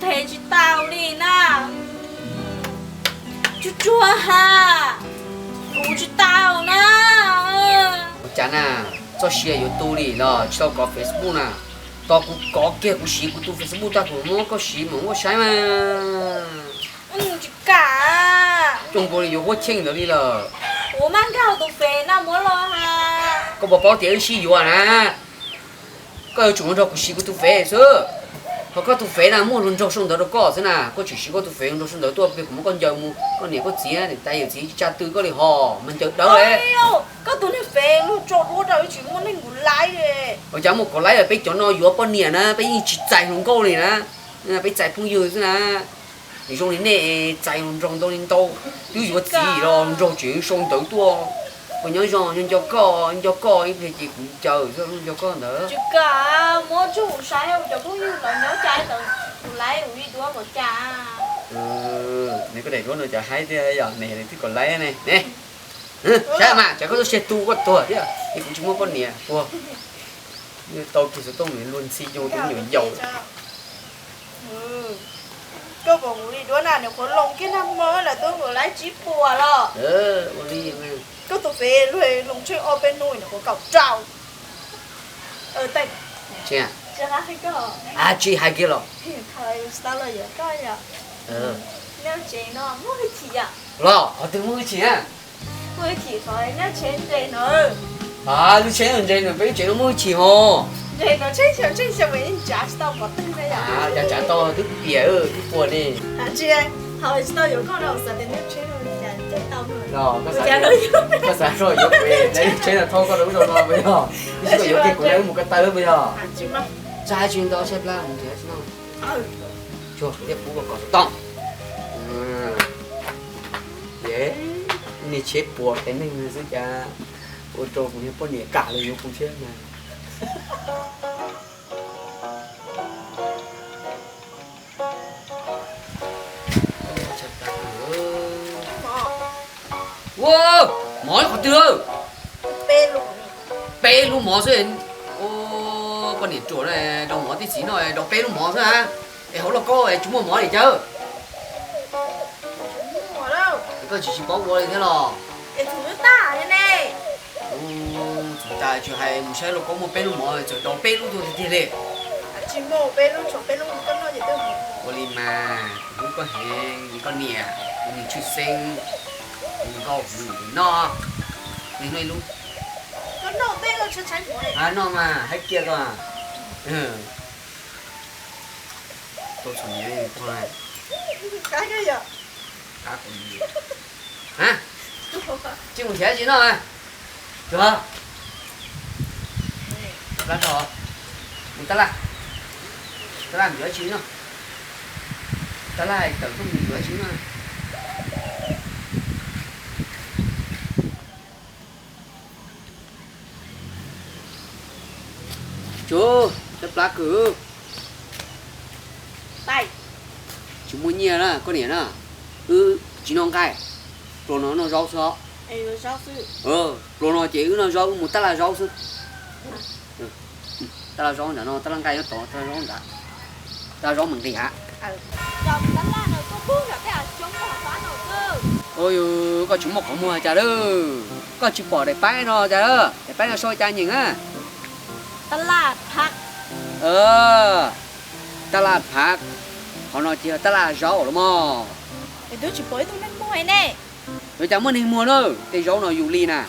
Them tsis tau li na. Tsuag tsuag ha, kuv tsis tau na. Ua cas na, txoj sia yuav tu li los tsis tau kov Facebook na. Tos kuv kov kiag kuv siv kuv tus Facebook tag kuv muab koj siv mam muab saib mas. Tsis kam. Coj nkaus li yuav huab cheej ntawd li lawm. Kuv maj nkag tus Fev no muab los ha. Koj puas paub tias wb sib yuav na. Koj yuav tsum ua nrog kuv siv kuv tus Fev xwb. Ho koj tus Fev na muaj hluas nraug sau ntawv rau koj xwb na. Koj tseem siv koj tus Fev hluas nraug sau ntawv tuaj pem kuv muab koj ncaws mus, koj niam koj txiv niam tais yawm txiv tsis tsa tw koj li hos mas ncaws dawb. Koj tus niag Fev luag tso duab rau wb tsis muaj neeg kuv laib. Ua cas muaj kom laib, peb cov no yuav poj niam na peb yeej tsis txais hluas nkauj li na, peb txais phooj ywg xwb na. Zoo li nej txais hluas nraug ntau li ntau, twb yuav txiv los hluas nraug tseem sau ntawv tuaj. Kuv nyob zoo nco koj, nco koj ib pliag ces kuv ncaws xwb nco koj ntawd. Tsis kam, muab tsuj kuv saib kuv cov phooj ywg lawv nyob cas ntawd kuv laib kuv li duab kom cas. Nws koj daim duab no cas haib thiab yom, nws twb kom laib ne ne. Saib mas, tsam koj lub siab tu koj tuag thiab es kuv tsis muaj poj niam puag. Tau kiag xov tooj nws luag ntxhi zoo tus me nyuam yaus. Koj pom kuv li duab na, nws qhuav loo kiag nag hmo lawm twb mus laib tsib puas los. Koj tus Fev luag loo tsheej ob peb hnub nws qhuav kaum rau. Tsis hais kiag los. Los qhov twg muaj hwj chim na? Lub tsheb ntses no peb tsev no muaj hwj chim hos. Cas tsav tau twb piam twb puas ne. Koj xav yuav kuv, lub tsheb no thauj koj rau ub rau no puas yog? Ib sim koj yuav kiag kuv na wb mus ko taw puas yog? Tsis hais tsis ntau, saib plab mus nrhiav tsis no. Tsuag thiab pub koj kom xov tooj. Niag tsheb puas qias neeg xwb cas ua rau kuv niag poj niam kam los yuav kuv thiab na. Ua, mov qhov twg? Peb lub mov xwb. Koj niam ruam na, rau mov tib si no rau peb lub mov xwb na. Es hauv lauj kaub tsis muaj mov li cas? Koj tsis tsis paub ua li thiab los? Txhum tas tsis hais mus saib lauj kaub muaj peb lub mov txawm rau peb lub tuaj tiag tiag li. Ua li mas kuv hlub koj heev, koj niam, kuv niag tshwj xeeb, kuv niag nkauj, kuv niam tus noj, niag noj ib lub. Noj mas haib kiag koj. Tau txhum niam pog. Tsis mus nrhiav tsis noj. Cuag, plab rau, mus tab laj, tab laj mus yuav tsis noj, tab laj tawm tuaj mus yuav tsis noj. Tsuag, saib plab kawg. Tsis muaj nyiaj na koj niam na, wb tsis noj nqaij, pluas no noj zaub xwb. Pluas no ces wb noj zaub, wb mus tab laj zaub xwb. Tab laj zaub nram no, tab laj nqaij nyob tod, tab laj zaub nram, tab laj zaub mas nqis hav. Ua yus, koj tsis muaj qhov muag cas lawm, koj tsis pom daim paib no cas lawm, daim paib no sau cas nyeem na. Tab laj phav, tab laj phav, qhov no ces yog tab laj zaub los mog. Yuav cas muaj neeg muag na, tej zaub no yus li na.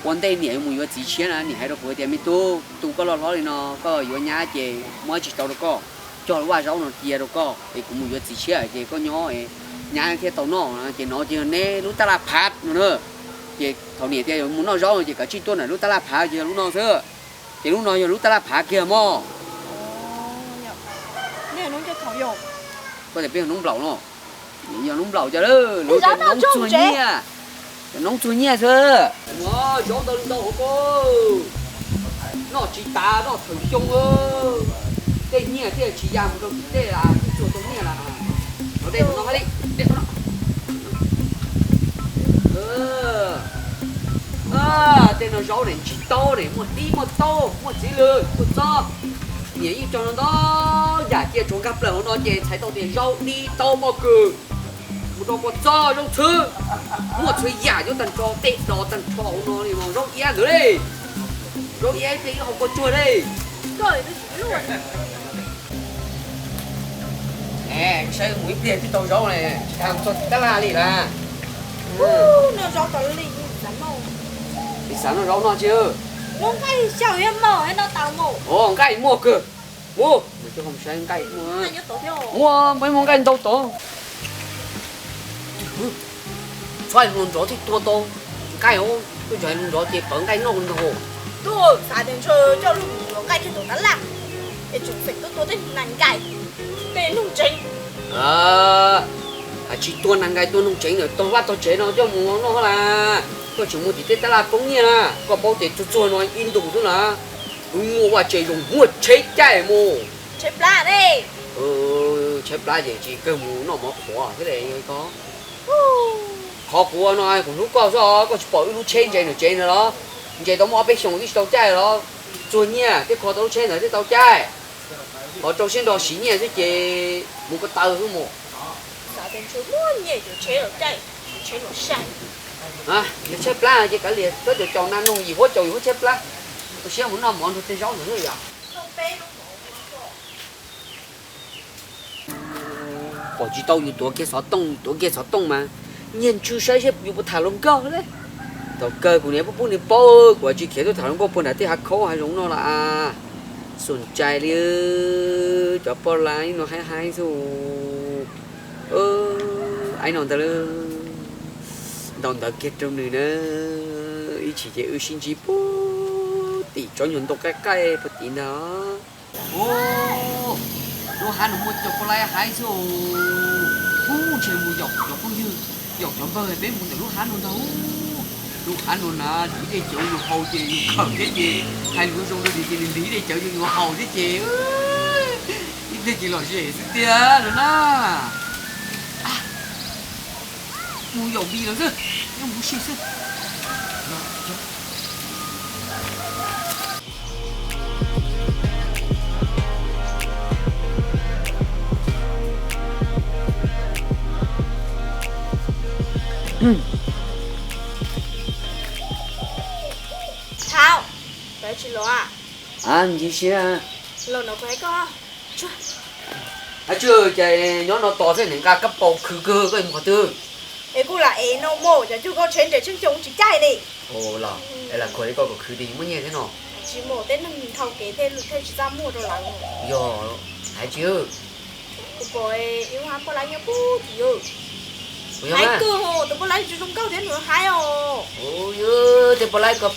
Ua ntej niam yuav mus yuav txiv tshiab na, niam hais rau kuv tias, me tub, tu koj loj hlob li no, koj yuav nyab ces muab tsis tau rau koj, cog lub vaj zaub no cia rau koj es kuv mus yuav txiv tshiab ces koj nyob, nyab thiaj tau noj no. Ces no ces neb lub tab laj phav no na. Ces thaum niam tias yuav mus noj zaub no ces kav tsij tuaj ntawm lub tab laj phav ces yog lub no xwb. Ces lub no yog lub tab laj phav kiag mog. Koj tias peb yog noob nplaum no. Yog noob nplaum cov lawm, lawv tias noob txuag nyiaj, cov noob txuag nyiaj xwb. Zaub ntau li ntau hauv ko, noj tsis tas noj thawm xyoo, tej nyiaj thiaj tsis ya mus rau tim tej, txuag tau nyiaj lawm. Los dej no li, dej no. Tej no zaub ne tsis tau ne, muaj dib muaj taub muaj txiv lws muaj txob, niam yeej cog no ntau yam. Cia tsuav nkag plaws hauv no ces txhais tau tias zaub dib taub pob kws, mus rau kua txob zaub txhwb, muaj txhua yam nyob tag nrho, tej dos tag nrho hauv no li mas zaub iab ntawd li. Zaub iab ib pliag ib qho kua tsuag li. Saib mus ib pliag twb tau zaub ne, tsis tas txog tim tab laj li las. Noj zaub tau li, tsis xav noj zaub no tsis. Ua nqaij xyaw thiab mas noj tau mus. Ua nqaij muaj kawg. Mus, mus coj mus saib nqaij muaj. Muaj, muaj nqaij ntau tod. Txhob hais lus nrov thiaj tua tau nqaij os, koj txawm hais lus nrov ces pawv nqaij noj ntag. Tuaj xav tias ntshe coj lug mus yuav nqaij kiag ntawm tab laj es tseem feem tuaj tua tej nas nkais, tej noog tsev. Hais tsis tua nas nkais tua noog tsev ntawm tog vaj tog tsev no coj mus noj las. Koj tseem mus tim tej tab laj poob nyiaj na, koj paub tias txuag txuag no ib ntus xwb na, wb muaj vaj tse zoo muaj tsheb caij mus. Tsheb plab ne. Tsheb plab ces tsis kawg mus noj mov qhuav thiab li ko. Qhov kuv ua no kuv hlub koj xwb os, koj tsis pom wb lub tsheb ntses ntawm tsev ntawd los? Ntses tau muaj ob peb xyoos twb tsis tau caij los? Txuag nyiaj thiaj kho tau lub tsheb ntawd thiaj tau caij. Qhov rau siab nrog siv nyiaj xwb ces mus ko taw xwb mus. Xav tias ntshe muaj nyiaj yuav tsheb los caij, tsheb los sai. Yog tsheb plab ces kav liam, koj caum caum na, noog yim huab caum yim huab tsheb plab. Ua siab mus noj mov nrog tej zaub ntawd xwb yom. Pom tsis tau yus tuav kiag xov tooj, yus tuav kiag xov tooj mas nyiag ntswg saib seb yus puas tham hluas nkauj li. Thaum kawg kuv niam pub pub niag paub kuv tsis khiav tuaj tham hluas nkauj puag nram tej hav khaub hav zoov no las. Xum cai li, cov poj laib no haib haib xwb. Aib no ntag, ntau ntawd kiag rau nws na. Ib chim ces wb sib ntsib puag tim tsob nyuag ntoo qaij qaij puag tim ntag. Ub, lub hav no muaj cov poj laib haib xwb. Ub, ntshe mus yaum cov phooj ywg, yaum cov npawg peb mus ntawm lub hav no ntag. Lub hav no na, ib dej cawv yus haus ces yus khawm thiab ces hais lus zoo rau nws ces nws ntig ib dej cawv yus haus thiab ces ib pliag ces lom zem xwb tiag no na. Mus yaum Npis lawm xwb, nyob mus ua si xwb. Thaum, koj tsis los? Ncig siab. Los no kuv hais koj. Hais tsis, ces nyob no tos xwb, nqa kab paus khwv kawg, koj mus qhov twg? Es kuj lam ev no mus, cov cug koj tsheb nres tsheej xyoo tsis caij li. Los, es lam khuam li koj kom khwv tias yus muaj nyiaj thiab no. Tsis mus, tej neeg dhau kev thiaj tsis txaj muag rau lawv. Yog, hais tsis. Kuv pom ib lub hav poj laib nyob puag tim. Hais kawg, tus poj laib zoo nkauj thiab nws haib os. Tej poj laib ko,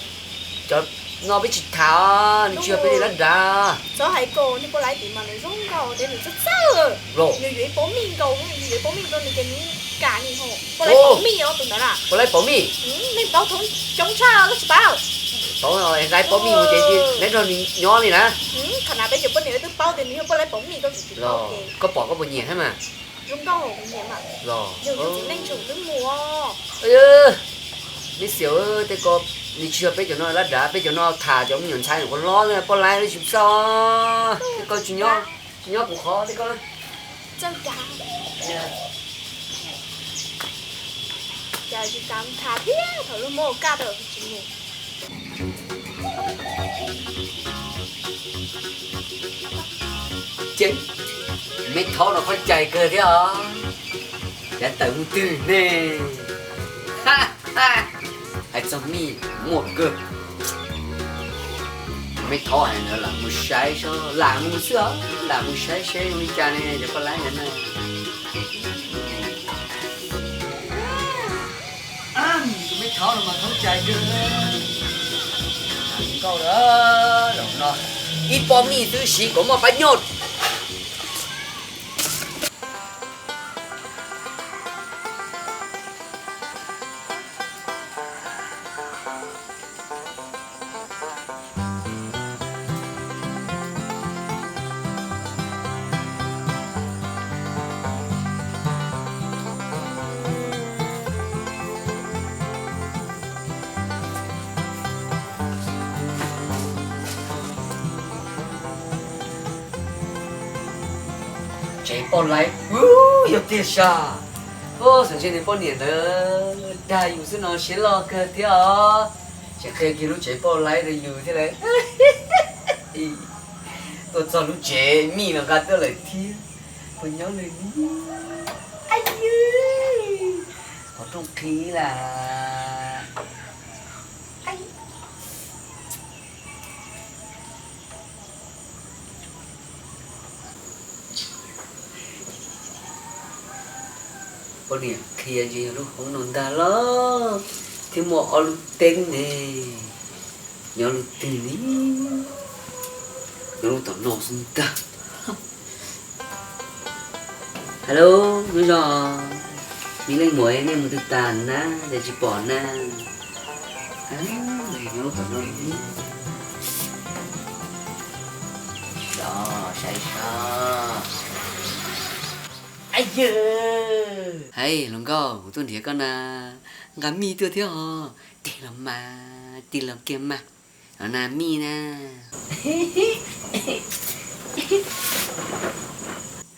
cov no peb tsis tham, nws tsis yog peb li lab nrad. Txhob hais kom niag poj laib tim mas nws zoo nkauj thiab nws txawj txawj. Nws yuav ib pob mij nkaus, nws yuav ib pob mij rau nws ces nws kam nws ho. Poj laib pom mij os tus ntawd na. Poj laib pom mij. Nej paub thoob coob tshaj koj tsis paub. Paub, nqa ib pob mij mus ces neb nrog nws nyob li na. Qhov na peb cov poj niam twb paub tias nws yog poj laib pom mij, koj tsis paub ces. Koj pom koj puas nyiam thiab mas? Zoo nkauj, kuv nyiam mas. Yog yus txiv neej tseem twb mus. Nej xiam, tej ko nws tsis yog peb cov no lab nrad, peb cov no tham cov me nyuam ntxhais nyuam qhuav hlob, poj laib tsis txhob. Tej ko tsis nyob, tsis nyob kuv qhov tej ko. Txawj kav. Cas tsis kav tham thiab, thaum lub muab kaj tau tsis mus. Ces me thaub no qhov cai kawg thiab os. Yav tawm mus twg ne? Hais txog mij muaj kawg. Me thaub hais ntawd lam mus saib, lam mus xwb os, lam mus saib seb zoo li cas ne cov poj laib ntawd na. Tus me thaub no mas thaub cai kawg. Nkauj lawm, zaum no ib pob mij xwb siv kom muaj pab nyoj. Tsev poj laib, yog tiag sas. Xav ntshe nws poj niam ntawd dag yus xwb no siab loj kawg thiab os. Tseem qhia kiag lub tsev poj laib rau yus thiab lauj. Tuaj txog lub tsev mij los nqa tuaj lawm thiab. Puas nyob lawm ni? Qhov rooj qhib las. Poj niam qhia ces yog lub hoob no ntag los, thiab muaj ob lub teeb ne. Nyob lub twg ne? Nyob lub tom no xwb ntag. Hello, nyob zoo. Me leej muam, nej mus twg tas na, cas tsis pom na? Nyob lub tom no. Saib saib. Hais, hluas nkauj, kuv tuaj nrhiav koj na, nqa mij tuaj thiab hos. Tig los mas, tig los kiag mas. Los na mij na.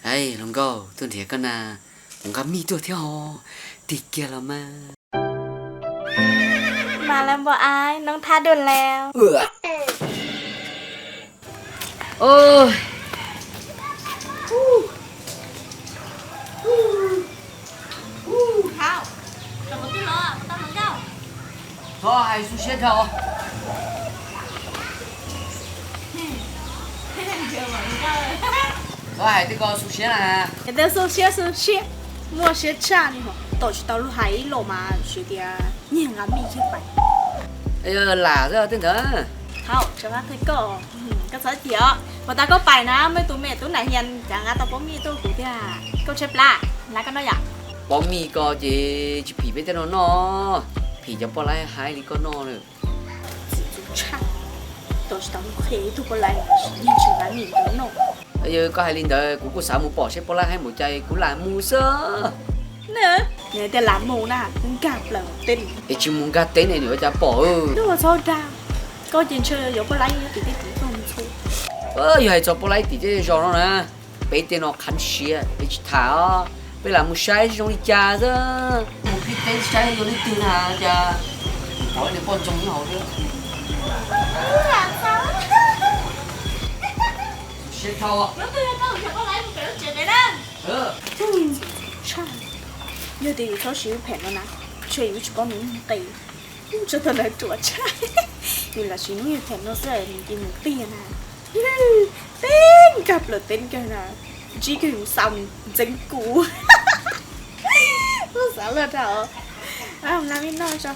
Hais, hluas nkauj, tuaj nrhiav koj na, kuv nqa mij tuaj thiab hos. Tig kiag los mas. Mas lawv npua aib noob thab dua lawm. Thov hais xu siab dhau. Thov hais tej ko xu siab na. Tej xu siab xu siab, muaj siab tshaj li hos. Tau tsis tau lub hais ib los mas siv tias nyiag nqa mij thiab pais. Lam xwb tej ntawd. Thaum tseem nqa qhia koj, koj txhob tias, puas tas koj pais na muaj tus me tub nram hias cas nqa tau pob mij tuaj kuv thiab. Koj tshaib plab, lawv koj noj yom? Pob mij ko ces tsis phim peb tej no noj, phim cov poj laib haib li koj noj lawm. Txim txub tshaj, tau tsis tau qhia ib tug poj laib, yeej tsis nqa mij rau noj. Yog koj hais li ntawd kuv kuj xav mus pom seb poj laib haib npaum cas kuv lam mus xwb. Nws tias lam mus na, nkag plaws teb. Es tsis mus nkag teb ne nws ua cas pom? Nws ua txhob dag, koj ces ntshe yuav poj laib nyob tim tej tim toj mus txhua. Yog hais txog poj laib tim tej zos no na, peb tej no qhab siab peb tsis tham os, peb lam mus saib zoo li cas xwb. Mus pib teb saib yog leej twg na cas pom nws poj ntxoog nyob hauv thiab. Siab dhau. Yog tias yus txhob siv lub phem no na, ntshe yus tsis paub nws lub nqi, tsuas tau lawv ruam tshaj. Yus lam siv lub phem no xwb nws cia mus tiag na. Teb nkag plaws teb nkag na, ntsib kiag yus xa mus ntxeev kuv. Xav luaj dhau. Lam me noj tso.